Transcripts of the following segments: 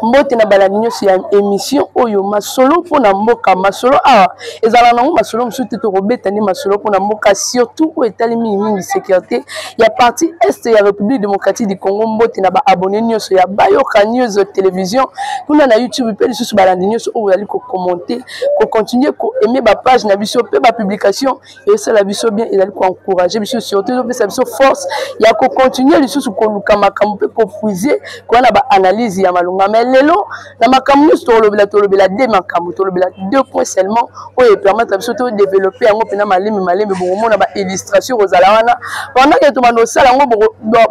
Mbote na balandi nyonso ya émission oyo masolo mpo na mboka. Masolo awa ezala nango masolo mosusu te, tokobeta nde masolo mpo na mboka, surtout oyo etali mingimingi sécurité ya partie est ya République démocratique du Congo. Mbote na baabonné nyonso ya Bayoka News Télévision kuna na YouTube, mpe lisusu balandi nyonso oyo bozali kokommente, kocontinue koaime bapage na biso mpe bapublication. Esala biso bien, ezali koencourage biso, surtout ezopesa biso force ya kocontinue lisusu koluka makambo mpe kopuise koya na baanalyse ya malonga. Mais lelo na makambo nyonso tolobela, tolobela de makambo, tolobela deux points seulement oyo epermettre biso todeveloppe yango mpena malembe malembe. Bokomona baillustration kozala wana pendant ke tobanda kosala yango,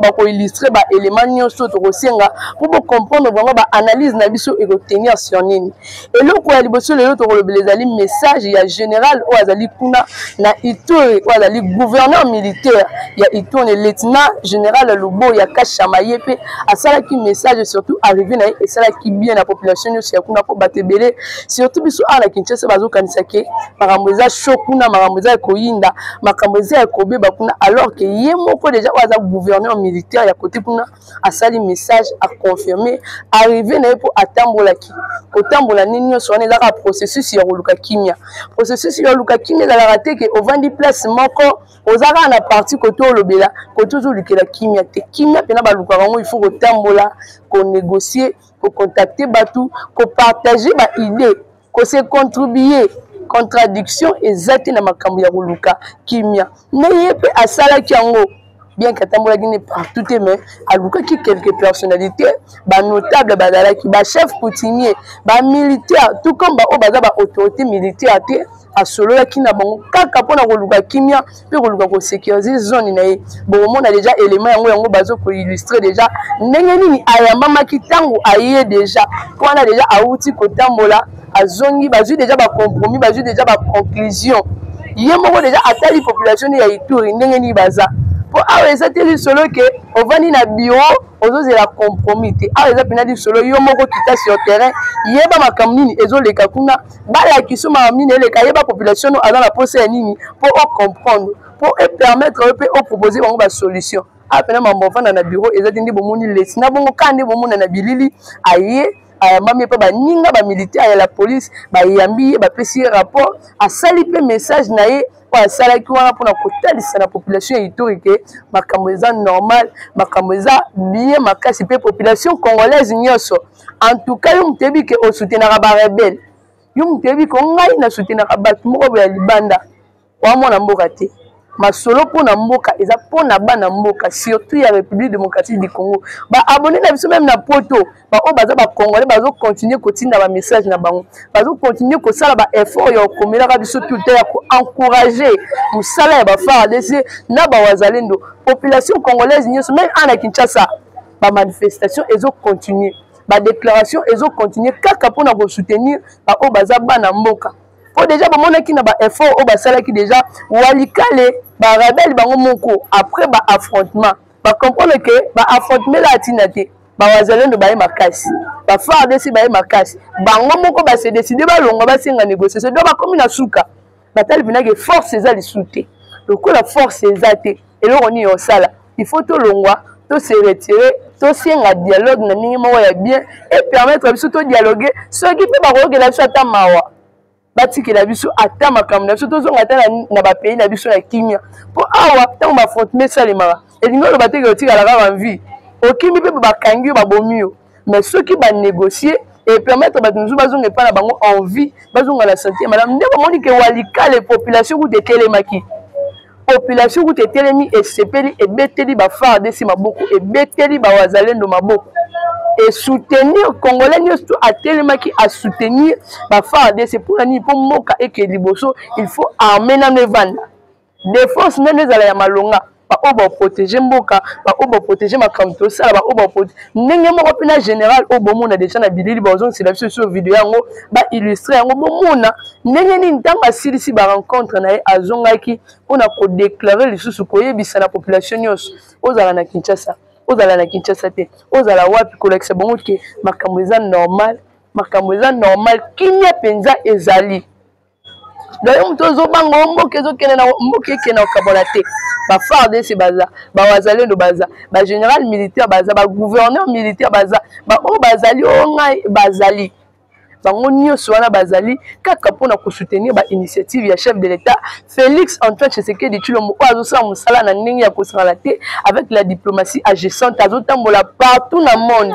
bakoillustre baélément nyonso tokosenga mpo bocomprendre vraiment baanalyse na biso ekotenir sur nini. Eloko ya liboso lelo tokolobela ezali message ya général oyo azali kuna na Ituri, oyo azali gouverneur militaire ya Ituri, lieutenant général Luboya Kashama. Ye mpe asalaki message, surtout arrivé na ye esalaki bien na population nyonso ya kuna, mpo bato ebele, surtout biso awa na Kinshasa, bazokanisa ke makambo eza chaud kuna, makambo eza ya koyinda, makambo eza ya kobeba kuna, alors ke ye moko déjà oyo aza gouverneur militaire ya kote kuna asali message, aconfirme arrivé na ye, mpo atambolaki kotambola nini nyonso wana ezaka processus ya koluka kimia. Processus ya koluka kimia ezalaka te ke ovandi place moko, oza kaka na parti kote olobela kote ozolukela kimia te. Kimia mpena balukaka yango, il faut kotambola, konégocie, kocontacte bato, kopartage baidée, kose contribuer. Contradiction eza te na makambo ya koluka kimia. Nde ye mpe asalaki yango, bien que atambolaki ne partout te, mais alukaki quelques personnalités, banotable bazalaki, bachef coutumier, bamilitaire, tout comme baoyo baza baautorité militaire te. Asololaki na bango kaka mpona koluka kimia mpe koluka kosécuriser zone na ye. Bokomona déjà élément yango, yango bazo koillustre déjà ndenge nini ayambamaki ntango aye déjà mpo wana déjà awuti kotambola, azongi, bazwi déjà bacompromis, bazwi déjà baconclusion. Ye moko déjà atali population ya Ituri ndenge nini baza, mpo awa eza te lisolo ke ovandi na bureau ozozela compromis te. Awa eza mpena lisolo yo moko kita sur terrain, yeba makambo nini ezoleka kuna, balakisa makambo nini eleka, yeba population no aza na posa ya nini, mpo ocomprendre, mpo epermettre yo mpe opropose bango basolution. Awa mpena mambo ofanda na bureau eza te. Nde bomoni lesi na bongo kaka nde bomona na bilili, aye ayambami mpe baninga bamilitaire ya la police bayambi ye, bapesi ye rapport, asali mpe message na ye oyo asalaki wana mpona kotalisa na population ya Ituri ke makambo eza normal, makambo eza bien makasi. Mpe population congolaise nyonso, en tout cas yo moto oyebi ke osoutenaka barebele, yo moto oyebi ko ngai nasoutenaka bato moko boya libanda, wamwana mboka te. Masolo mpona mboka eza mpona bana mboka, surtout ya République démocratique du Congo. Baabonné na biso même na Poto, baoyo baza bacongolais, bazocontinue kotinda bamessage na bango, bazocontinue kosala baeffort ya kokomelaka biso tout ya koencourage mosala ya baFARDC na bawazalendo. Population congolaise nyonso, même ana Kinshasa, bamanifestation ezocontinue, badéclaration ezocontinue kaka mpona kosoutenir baoyo baza bana mboka, po déjà bamonaki na baeffort oyo basalaki déjà Walikale, barebele bango moko après baaffrontement bacomprendre ke baaffrontement eza atina te. Bawazalendo baye makasi, baFARDC baye makasi, bango moko base décide balongwa, basenga négociation. Donc bakomi na suka, batali mpena ke force eza lisusu te. Lokola force eza te, eloko nini osala? Il faut tolongwa, tose retire, tosenga dialogue na ndenge moko ya bien e permettre biso todialogue. Soki mpe bakoyokela biso ata mawa, batikela biso ata makambo na biso, tozonga ata na bapays na biso na kimia. Mpo awa ntango baaffrontement esalemaka, elingi oloba teke otikala kaka vie, okimi mpe bakangi yo, babomi yo. Mais soki banégocie e permettre bato mosusu bazonga epai na bango en vie, bazonga na santé malamu. Nde bamoni ke Walikale population kuta etelemaki, population kuta etelemi, esepeli, ebeteli baFARDC maboko, ebeteli bawazalendo maboko, esoutenir congolais nyonso atelemaki asoutenir baFARDC. Mpona nini? Mpo mboka eke liboso, il faut armée nano evanda, défense nano ezala ya malonga, baoyo baprotege mboka, baoyo baprotege makambo tosala, baoyo baprotege ndenge moko. Mpe na général oyo bomona déjà na bilili, bazongisela biso biso video yango, baillustre yango, bomona ndenge nini ntango asilisi barencontre na ye, azongaki mpona kodéclare lisusu, koyebisa na population nyonso, ozala na Kinshasa, ozala na Kinshasa te, ozala wapi, kolakisa bango ke makambo eza normal, makambo eza normal, kimia mpenza ezali. Donc yo moto ozobanga o mboka ezokende na mboka ekende na kokabola te. Ba FARDC baza, ba wazalendo baza, ba général militaire baza, ba gouverneur militaire baza, ba oyo bazali oyo ngai bazali. Bango nyonso wana bazali kaka mpona kosoutenir ba initiative ya chef de l'État Félix Antoine Tshisekedi Tshilombo, oyo azosala mosala na ndenge ya kosangana te avec la diplomatie agissante, azotambola partout na monde.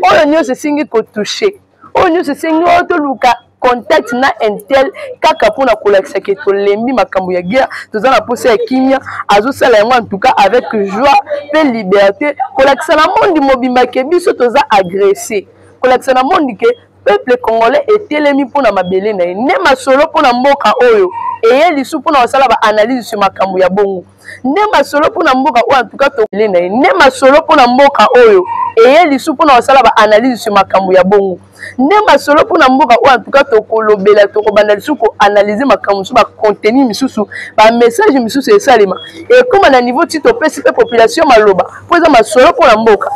Oyo nyonso esengi kotouche, oyo nyonso esengi oyo toluka contact na intel kaka mpona kolakisa ke tolembi makambo ya guerre, toza na posa ya kimia. Azosala yango en tout cas avec joie mpe liberté, kolakisa na monde mobimba ke biso toza agressé, kolakisa na monde ke peuple congolais etelemi mpona mabele na ye. Nde masolo mpona mboka oyo eye lisu mpona kosala baanalyse sur makambo ya bongo. Nde masolo mpona mboka oyo en tout cas tobele na ye. Nde masolo mpona mboka oyo eye lisu mpona kosala baanalyse sur makambo ya bongo. Nde masolo mpona mboka oyo en tout cas tokolobela, tokobanda lisusu koanalyse makambo mosusu, bacontenu misusu, bamessage misusu esalema ekóma na niveau ti topesi mpe population maloba, mpo eza masolo mpona mboka.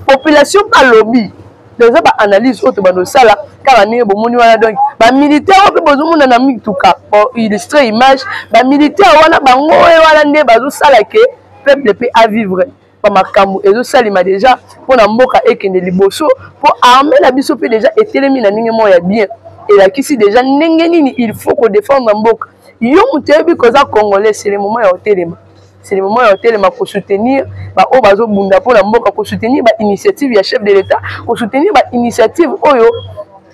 Population mpe alobi. Donc eza baanalyse oyo tobanda osala kaka ndenge bomoni wana. Donc bamilitaire oyo mpe bozomona na mituka illustre image, bamilitaire wana bango oyo wana nde bazosala ke peuple mpe avivre bamakambo ezosalema déjà mpona mboka ekende liboso, mpo armée na biso mpe déjà etelemi na ndenge moko ya bien, elakisi déjà ndenge nini il faut kodéfendre mboka. Yo moto oyebi koza congolais, c'est le moment ya kotelema, c'est le moment ya kotelema kosoutenir baoyo bazobunda mpona mboka, kosoutenir bainitiative ya chef de l'État, kosoutenir bainitiative oyo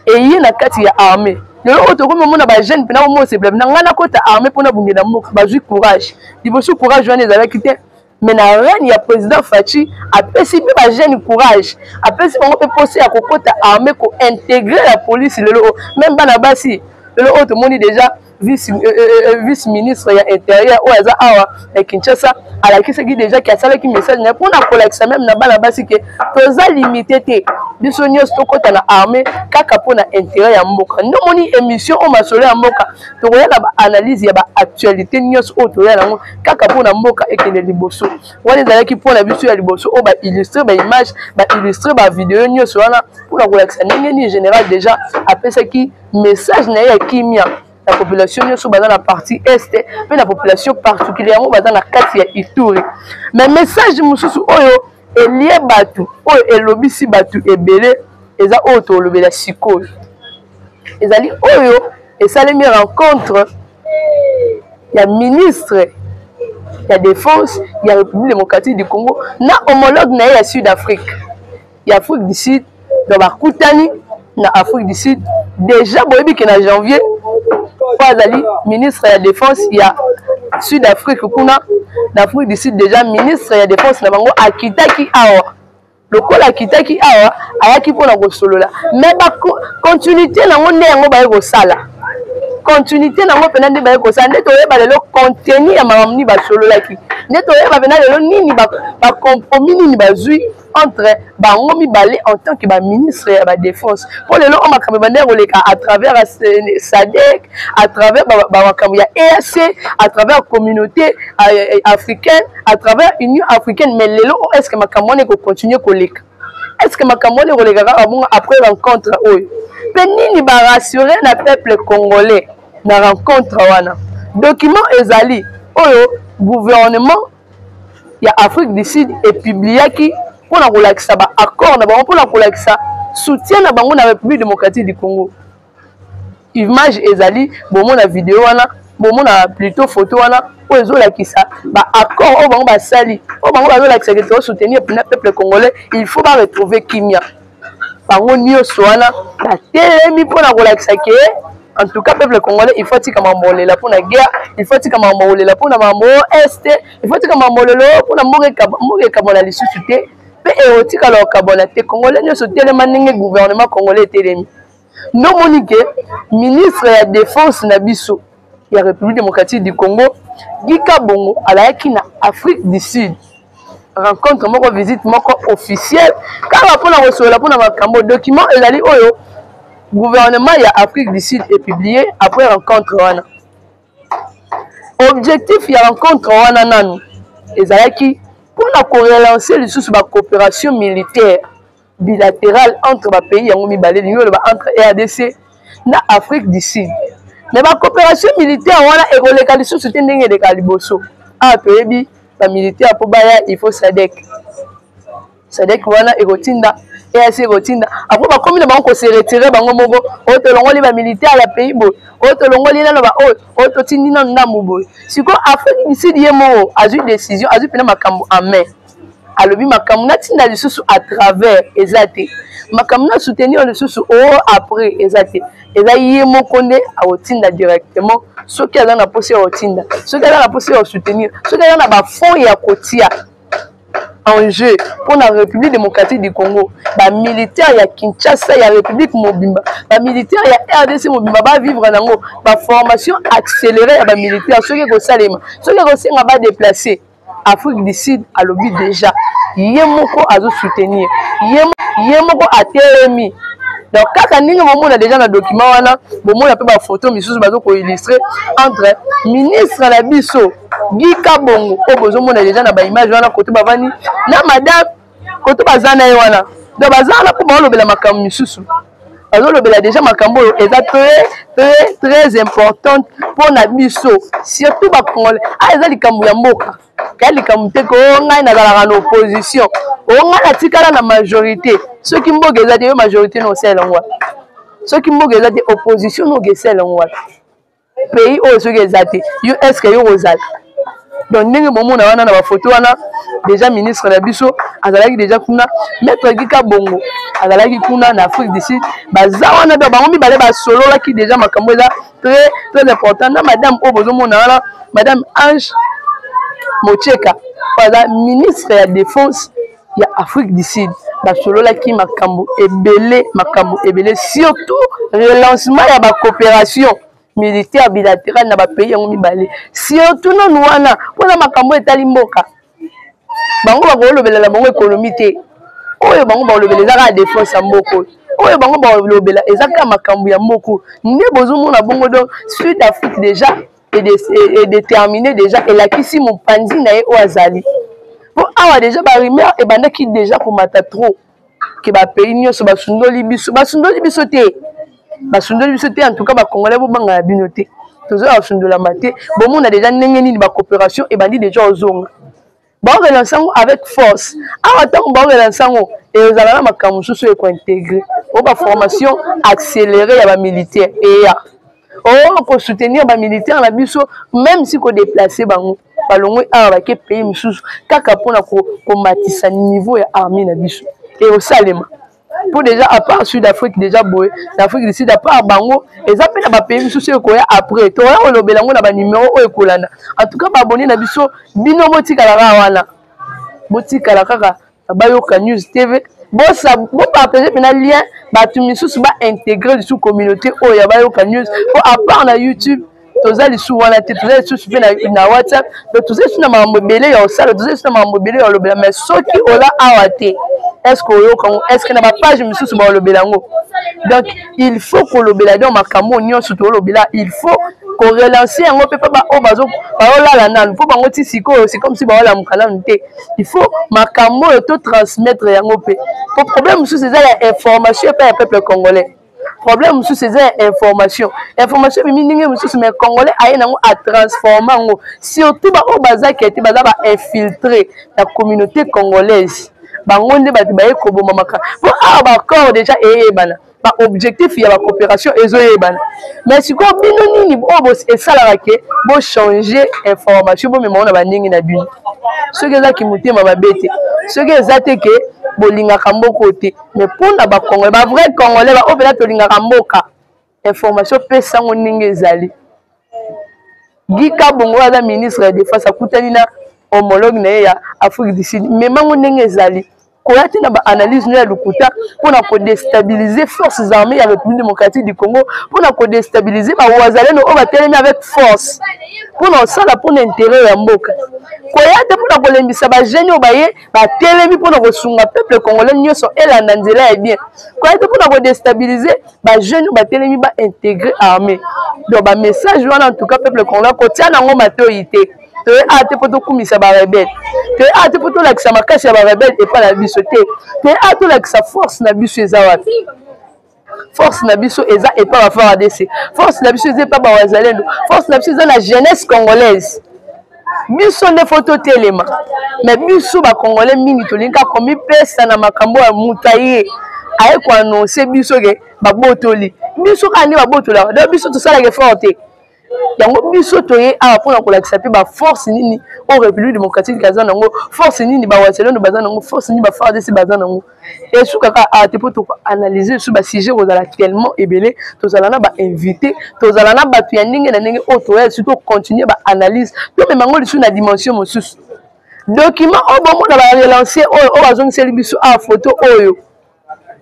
eye na kati ya armée. Lelo oyo tokomi omona bajeune mpena komosepela na ngai nakota armée mpona bundela mboka, bazwi courage. Liboso courage wana ezalaki te, mais na règne ya président Fatshi apesi mpe bajeune courage, apesi bango mpe posa ya kokota armée, kointégrer la police. Lelo oyo même bana basi, lelo oyo tomoni déjà vice ministre ya intérieur oyo aza awa na Kinshasa alakisaki déjà ke asalaki message na ye mpona kolakisa même na bana basi ke toza limité te, biso nyonso tokɔta na armée kaka mpona intérêt ya mboka. Nde omoni émission oyo masolo ya mboka, tokoya na baanalyse ya baactualité nyonso oyo toya nango kaka mpona mboka ekende liboso. Wana ezalaki mpona biso ya liboso oyo baillustre baimage, baillustre bavideo nyonso wana mpona kolakisa ndenge nini général déjà apesaki message na ye ya kimia na population nyonso baza na partie est mpe na population particulièrement baza na kati ya Ituri. Mais message mosusu oyo elie bato, oyo elobisi bato ebele, eza oyo tolobela sikoyo, ezali oyo esalemi rencontre ya ministre ya défense ya République démocratique du Congo na homologue na ye ya Sud Afrique, ya Afrique du Sud. Donc bakutani na Afrique du Sud. Déjà boyebi ke na janvier oyo azali ministre ya défense ya Sud Afrique kuna na Afrique du Sud, déjà ministre ya défense na bango akitaki awa. Lokola akitaki awa, ayaki mpona kosolola, mais bacontinuité nango nde yango baye kosala, continuité nango mpena nde baye kosala. Nde toyeba lelo contenu ya makambo nini basololaki, nde toyeba mpena lelo nini bacompromis nini bazwi entre bango mibale en tant que baministre ya badéfense. Mpo lelo oyo makambo ebandaki koleka à travers SADC, à travers bamakambo ya EAC, à travers communauté africaine, à travers Union africaine, mais lelo oyo est ce que makambo wana ekocontinue koleka? Est ce que makambo wana ekoleka kaka bongo après rencontre oyo? Mpe nini barassure na peuple congolais na rencontre wana? Document ezali oyo gouvernement ya Afrique du Sud epubliaki mpona kolakisa baaccord na bango, mpona kolakisa soutien na bango na République démocratique du Congo. Image ezali, bomona video wana, bomona plutôt photo wana oyo ezolakisa baaccord oyo bango basali, oyo bango bazolakisa ke tozosoutenir mpena peuple congolais, il faut baretrouver kimia. Bango nyonso wana batelemi mpona kolakisa ke en tout cas peuple congolais, il faut atika makambo kolela mpona guerre, il faut atika makambo kolela mpona makambo est, il faut atika makambo lelo mpona mboka ekabwana lisusu te mpe ekotikala kokabwana te. Congolais nyonso telema ndenge gouvernement congolais etelemi. Ndomoni ke ministre ya défense na biso ya République démocratique du Congo, Guy Kabongo, alayaki na Afrique du Sud, rencontre moko, visite moko officielle kaka mpona kosolola mpona makambo. Document ezali oyo gouvernement ya Afrique du Sud epublié après rencontre wana. Objectif ya rencontre wana nanu ezalaki mpona korelancer lisusu bacoopération militaire bilatérale entre bapays yango mibale, elingi oloba entre RDC na Afrique du Sud. Mais bacoopération militaire wana ekoleka lisusu te ndenge eleka liboso. Awa toyebi. Bamilitaire mpo baya, il faut SADC. SADC wana ekotinda, EAC ekotinda. Après bakomi na bango kose retirer bango moko, oyo tolongoli bamilitaire ya pays boye, oyo tolongoli nano ba oyo, oyo totindi nano ndambu boye. Sikoyo Afrique du Sud ye moko azwi décision, azwi mpena makambo en main. Alobi makambo natinda lisusu à travers eza te, makambo na soutenir lisusu o après eza te, eza ye moko nde akotinda directement soki aza na posa ya kotinda, soki aza na posa ya kosoutenir, soki aza na bafonds ya kotia en jeu pour la République démocratique du Congo. Bamilitaire ya Kinshasa, ya République mobimba, bamilitaire ya RDC mobimba bavivre nango baformation accélérée ya bamilitaire. Soki ekosalema, soki ekosenga badéplace, Afrique du Sud alobi déjà ye moko azosoutenir, ye moko atelemi. Donc kaka ndenge bomona déjà na document wana, bomona mpe bafoto misusu bazokoillustre entre ministre na biso Guy Kabongo, oyo bozomona déjà na baimage wana, koto bavandi na madame, koto baza na ye wana. Donc baza wana mpo baolobela makambo misusu, bazolobela déjà makambo oyo eza très très très importante mpo na biso, surtout bacongolais. Ah, eza likambo ya mboka, ya likambo te ko ngai nazalaka na opposition, o ngai natikala na majorité. Soki mboka eza te, yo majorité na osala yango wapi? Soki mboka eza te, opposition noka esala yango wapi? Pays oyo soki eza te, yo est ce que yo kozala? Donc ndenge bomona wana na bafoto wana, déjà ministre na biso azalaki déjà kuna, maître Guy Kabongo azalaki kuna na Afrique du Sud, baza wana. Donc bango mibale basololaki déjà makambo eza très très important na madame oyo bozomona wana, madame Ange Motsheka, oyo aza ministre ya défense ya Afrique du Sud. Basololaki makambo ebele, makambo ebele, surtout relancement ya bacoopération militaire bilatérale na bapays yango mibale, surtout nanu wana mpona makambo etali mboka. Bango bakolobela na bango économie te. Oyo bango bakolobela eza kaka défense ya mboka. Oyo bango balobela eza kaka makambo ya mboka nde bozomona bongo. Donc Sud Afrique déjà est déterminé, déjà elakisi mopanzi na ye oyo azali, mpo awa déjà barumeur ebandaki déjà komata trop ke bapays nyonso basundoli biso. Basundoli biso te, basundoli biso te. En tout cas bacongolais, bobanga na bino te, tozoya kosundolama te. Bomona déjà ndenge nini bacoopération ebandi déjà ozonga, baorelance yango avec force. Awa ntango baorelance yango, ezala na makambo mosusu ekointegre oyo baformation accéléré ya bamilitaire, eya oyo kosoutenir bamilitaire na biso, même si kodéplace bango, balongwe awa bake pays mosusu, kaka mpona komatisa niveau ya armée na biso ekosalema. Mpo déjà à part Sud Afrique, déjà boye na Afrique du Sud, à part bango, eza mpe na bapays mosusu ekoya après, tokoya kolobela yango na banumero oyo ekolanda. En tout cas baabonnés na biso, bino botikala kaka wana, botikala kaka na Bayoka News TV, bopartage mpena lien, bato misusu baintégrer lisusu communauté oyo ya Bayoka News. Po à part na YouTube, toza lisusu wana te, toza lisusu mpe na WhatsApp. Donc toza lisusu na makambo ebele ya kosala, toza lisusu na makambo ebele ya kolobela. Mais soki ola awa te, est ce que oyoka yango? Est ce que na bapage misusu balobela yango? Donc il faut kolobela. Donc makambo nyonso tolobela, il faut korelance yango mpe mpo baoyo baolala nanu, mpo bango ti sikoyo, c'est comme si baolamuka nanu te. Il faut makambo oyo totransmettre yango mpe, po problème mosusu eza ya information epai ya peuple congolais. Problème mosusu eza ya information. Information ebimi ndenge mosusu, mais congolais aye nango, atransforme yango, surtout baoyo baza kete, baza bainfiltré na communauté congolaise. Bango nde bato baye koboma makambo, mpo awa baaccord déjà eyebana, baobjectif ya bacoopération ezoyebana. Mais sikoyo bino nini oyo esalaka ke bochange information, bomema ngo na bandenge na bino? Soki ezaki motema mabe te, soki eza te ke bolingaka mboka te, mais mpona bacongolais, bavrai congolais, baoyo mpena tolingaka mboka, information pesango ndenge ezali. Guy Kabongo aza ministre ya défense, akutani na homologue na ye ya Afrique du Sud. Memango ndenge ezali, koya te na baanalyse no ya lokuta mpona kodestabilize forces armées ya République démocratique du Congo, mpona kodestabilize bawazalendo oyo batelemi avec force mpona kosala mpona intérêt ya mboka. Koya te mpona kolembisa bajeune oyo baye batelemi mpona kosunga peuple congolais nyonso elanda nzela ya bien. Koya te mpona kodestabilize bajeune oyo batelemi baintégrer armée. Donc bamessage wana, en tout cas peuple congolais, kotia nango matoi te. Toye awa te mpo tokumisa barebele, toye awa te mpo tolakisa makasi ya barebele epai na biso te. Toye awa tolakisa force na biso eza wapi. Force na biso eza epai ba FARDC, force na biso eza epai bawazalendo, force na biso eza na jeunesse congolaise. Biso nde fo totelema, me biso bacongolais mingi tolingi kaka komipesa na makambo ya moto aye aye koannonce biso ke babotoli biso kaka nde babotolaka. Donc biso tosalaka effort te. Yango biso toye awa mpona kolakisa mpe baforce nini oyo République démocratique aza nango, force nini bawazalendo baza nango, force nini baFARDC baza nango. Esukaka awa te, mpo tokoanalyse lisusu basujet kozala tellement ebele. Tozala na bainvité, tozala na bato ya ndenge na ndenge oyo toya lisusu tocontinue baanalyse, tomema yango lisusu na dimension mosusu. Document oyo bomona barelance oyo, oyo bazongiseli biso awa, photo oyo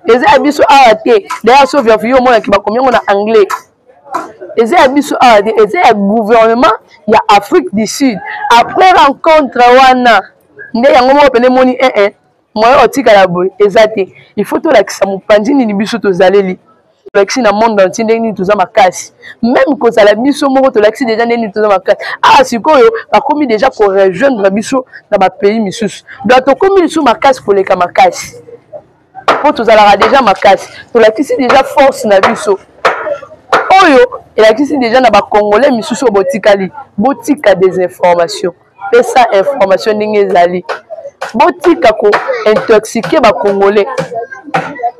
eza ya biso awa te. D'ailleurs, so verifie, omonaki bakomi yango na anglais. Eza ya biso awa te, eza ya gouvernement ya Afrique du Sud. Après rencontre wana nde yango moko pene emoni 1 moyen otikala boye eza te. Il faut tolakisa mopanzi nini biso tozaleli, tolakisi na monde entier ndenge nini toza makasi. Même kozala biso moko, tolakisi déjà ndenge nini toza makasi. Awa sikoyo bakomi déjà korejoindre biso na bapays misusu, donc tokomi lisusu makasi koleka makasi, mpo tozalaka déjà makasi. Tolakisi déjà force na biso oyo elakisi déjà na bacongolais misusu oyo botikali. Botika désinformation, pesa information ndenge ezali, botika kointoxiquer bacongolais,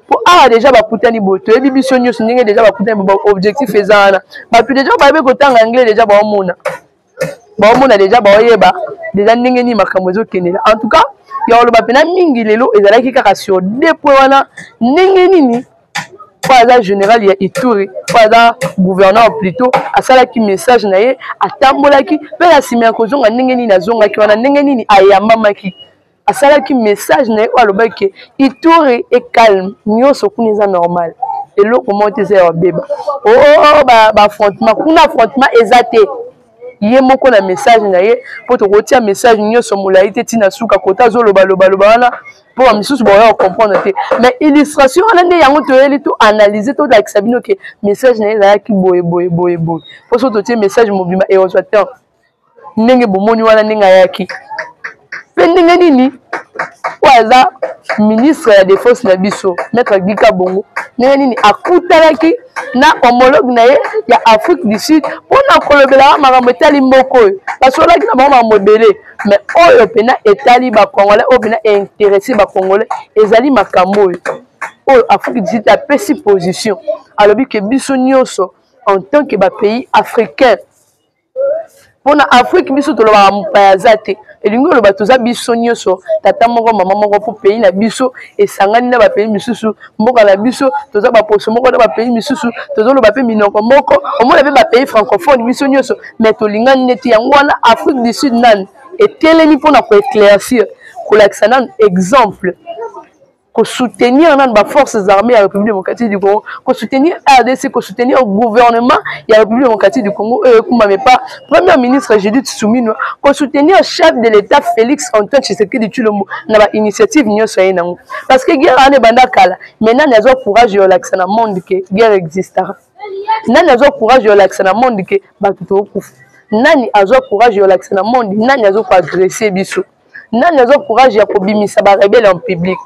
po awa déjà bakutani boye. Toyebi biso nyonso ndenge déjà bakutani boye, objectif eza wana. Bato déjà bayebi kotanga anglais, déjà baomona déjà, baoyeba déjà ndenge nini makambo ezokendela. En tout cas, ya koloba mpena mingi lelo ezalaki kaka sur deux points wana: ndenge nini oyo aza général ya Ituri, oyo aza gouverneur plutôt, asalaki message na ye, atambolaki mpe na nsima ya kozonga, ndenge nini azongaki wana, ndenge nini ayambamaki, asalaki message na ye oyo alobaki ke Ituri est calme, nyonso kuna eza normal, eloko moko te eza ya babeba oo baaffrontement kuna, affrontement eza te. Ye moko na message na ye, mpo tokotia message nyonso molai te ntina suka kota azolobaloba wana, mpo bamisusu baoya kocomprendre te. Mais illustration wana nde yango toyeli toanalyse, tolakisa bino ke message na ye ezalaki boye boye boye boye, mpo so totie message mobimba ekozwa temps. Ndenge bomoni wana, ndenge ayaki mpe ndenge nini oyo aza ministre ya défense na biso, maître Guy Kabongo, ndenge nini akutanaki na homologue na ye ya Afrique du Sud mpona kolobelaka makambo etali mboka oyo. Basololaki na bango makambo ebele, mais oyo mpena etali bacongolais, oyo mpena intéressé bacongolais, ezali makambo oyo Afrique du Sud apesi position. Alobi ke biso nyonso en tant que bapays africain, mpona Afrique biso tolobaka mopaya aza te. Elingi oloba toza biso nyonso tata moko, mama moko, mpo pays na biso esangani na bapays misusu. Mboka na biso toza baposo moko na bapays misusu, tozoloba mpe minoko moko. Omona mpe bapays francophone, biso nyonso, mais tolingani neti yango wana. Afrique du Sud nani etelemi mpona koéclaircir, kolakisa nanu exemple, kosoutenir nanu baforces armées ya République démocratique du Congo, kosoutenir RDC, kosoutenir gouvernement ya République démocratique du Congo oyo ekumbami pa premier ministre Judith Suminwa, kosoutenir chef de l'État Félix Antoine Tshisekedi Tshilombo na bainitiative nyonso aye nango. Parce que guerre wana ebanda kala, mais nani azwa courage ya olakisa na monde ke guerre existera? Nani azwa courage ya olakisa na monde ke bato tokokufa? Nani azwa courage ya olakisa na monde nani azokoagresse biso? Nani azwa courage ya kobimisa barebele en public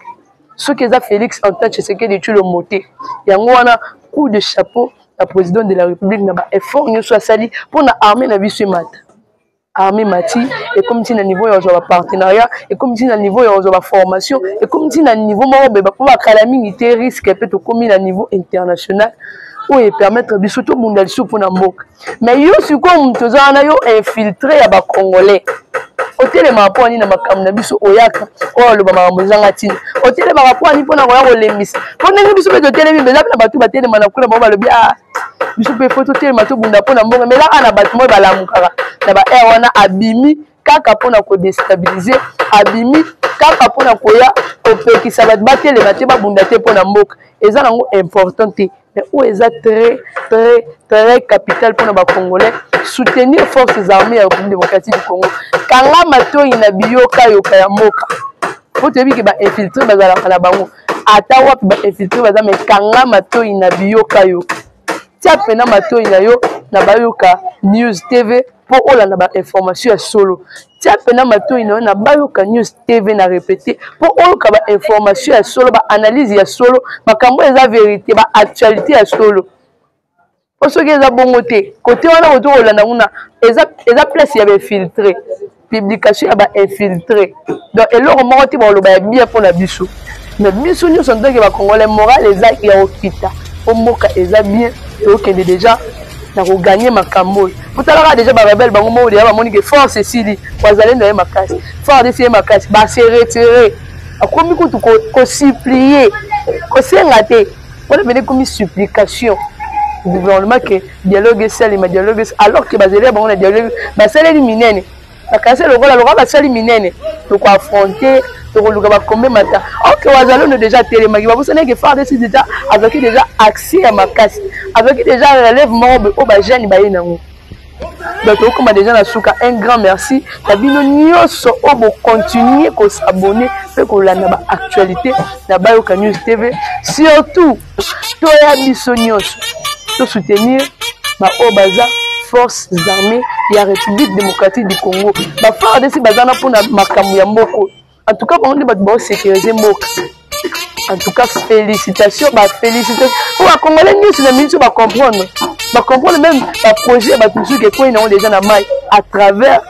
soki eza Félix Antoine Tshisekedi Tshilombo te? Yango wana, coup de chapeau na président de la République na baeffort nyonso asali mpona armée na biso emata. Armée mati, ekomi ti na niveau ya kozwa bapartenariat, ekomi ti na niveau ya kozwa baformation, ekomi ti na niveau moko boye mpo bakala mingi te risque mpe tokomi na niveau international oyo epermettre biso tobunda lisusu mpona mboka. Mais yo sikoyo, moto oza wana, yo infiltré ya bacongolais, otelemaka mpo ani na makambo na biso? Oyaka oyo oloba makambo ezanga ntina, otelemaka mpo ani mpona koya kolembisa? Mpo ndenge biso mpe totelemi, eza mpe na bato batelema na kuna, bango balobi: "Ah, biso mpe fo totelema, tobunda mpo na mbongo." Mais ezaka na bato moyo balamukaka na ba aire wana, abimi kaka mpona kodéstabiliser, abimi kaka mpona koya kopekisa bato batelema te, babunda te mpo na mboka. Eza nango important te, mais oyo eza très très très capital mpona bacongolais: soutenir forces armées ya République démocratique du Congo. Kanga matoi na biyokayoka ya mboka, po toyebi ke bainfiltré bazalaka na bango ata wapi. Bainfiltré baza, mais kanga matoi na biyokayoka, tia mpena matoi na yo na Bayoka News TV mpo olanda bainformation ya solo. Tia mpena matoi na yo na Bayoka News TV, na répété, mpo oyoka bainformation ya solo, baanalyse ya solo, makambo eza vérité, baactualité ya solo. Mpo soki eza bongo te, kote wana koto kolanda kuna eza place ya bainfiltré. Publication ya ba infiltré, donc eloko moko te bakoloba ya bien mpo na biso. Mais biso nyonso ntanke bacongolais, moral eza ya kokita mpo mboka eza bien, tokende déjà na koganye makambo oyo. Otalaka déjà barebele bango moko deja bamoni ke force esili, wazalendo ye makasi, FARDC ye makasi, base retire, akomi kutu kosupplie, kosenga te wana pene ekomi supplication gouvernement ke dialogue esalema, dialogue, alors ke bazali ya bango na dialogue basaleli minene, bakanisi lokola lokola basali minene, tokoaffronte, tokoluka bakombe mata. Ok, wazalondo déjà atelemaki, babosani ke FARDC déjà azwaki déjà accès ya makasi, azwaki déjà relève moko boye oyo bajeune baye nango. Donc tokokoma déjà na suka. Un grand merci na bino nyonso oyo bocontinue kosabonner mpe kolanda baactualité na Bayoka News TV. Surtout toya biso nyonso tosoutenir baoyo baza forces armées ya République démocratique du Congo. BaFARDC baza na mpona makambo ya mboka. En tout cas, bango nde bato baosécuriser mboka. En tout cas, félicitation, bafélicitation po bacongolais nyonso na minisi bacomprendre, bacomprendre même baprojet ya bato mosusu ekwei nango déjà na mai à travers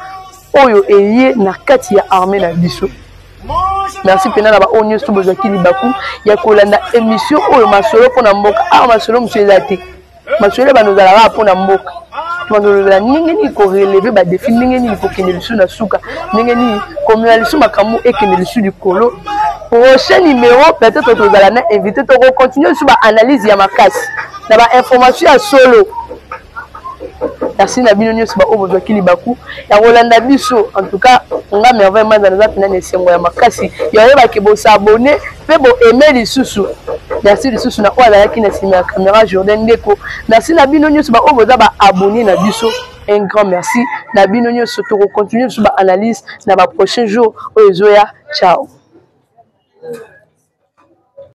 oyo eye na kati ya armée na biso. Merci mpena na baoyo nyonso bozwaki libaku ya kolanda émission oyo, masolo mpona mboka. Awa masolo mosusu eza te, masolo ebanda ozalaka mpona mboka. Tobanda ndenge nini korelever badéfis, ndenge nini kokende lisusu na suka, ndenge nini komela lisusu makambo ekende lisusu likolo. Prochain numéro, peut-être tozala na invité, tokocontinue lisusu baanalyse ya makasi na bainformation ya solo. Merci na bino nyonso baoyo bozwaki libaku ya kolanda biso. En tout cas, nga Merveille Manza naza mpena na esengo ya makasi ya oyebaki bosabonner mpe boaimer lisusu. Merci lisusu na oyo azalaki na nsima ya caméra, Jourdain Ndeko. Merci na bino nyonso baoyo boza baabonné na biso. Un grand merci na bino nyonso. Tokocontinue lisusu baanalyse na baprochain jour oyo ezoya. Ciao.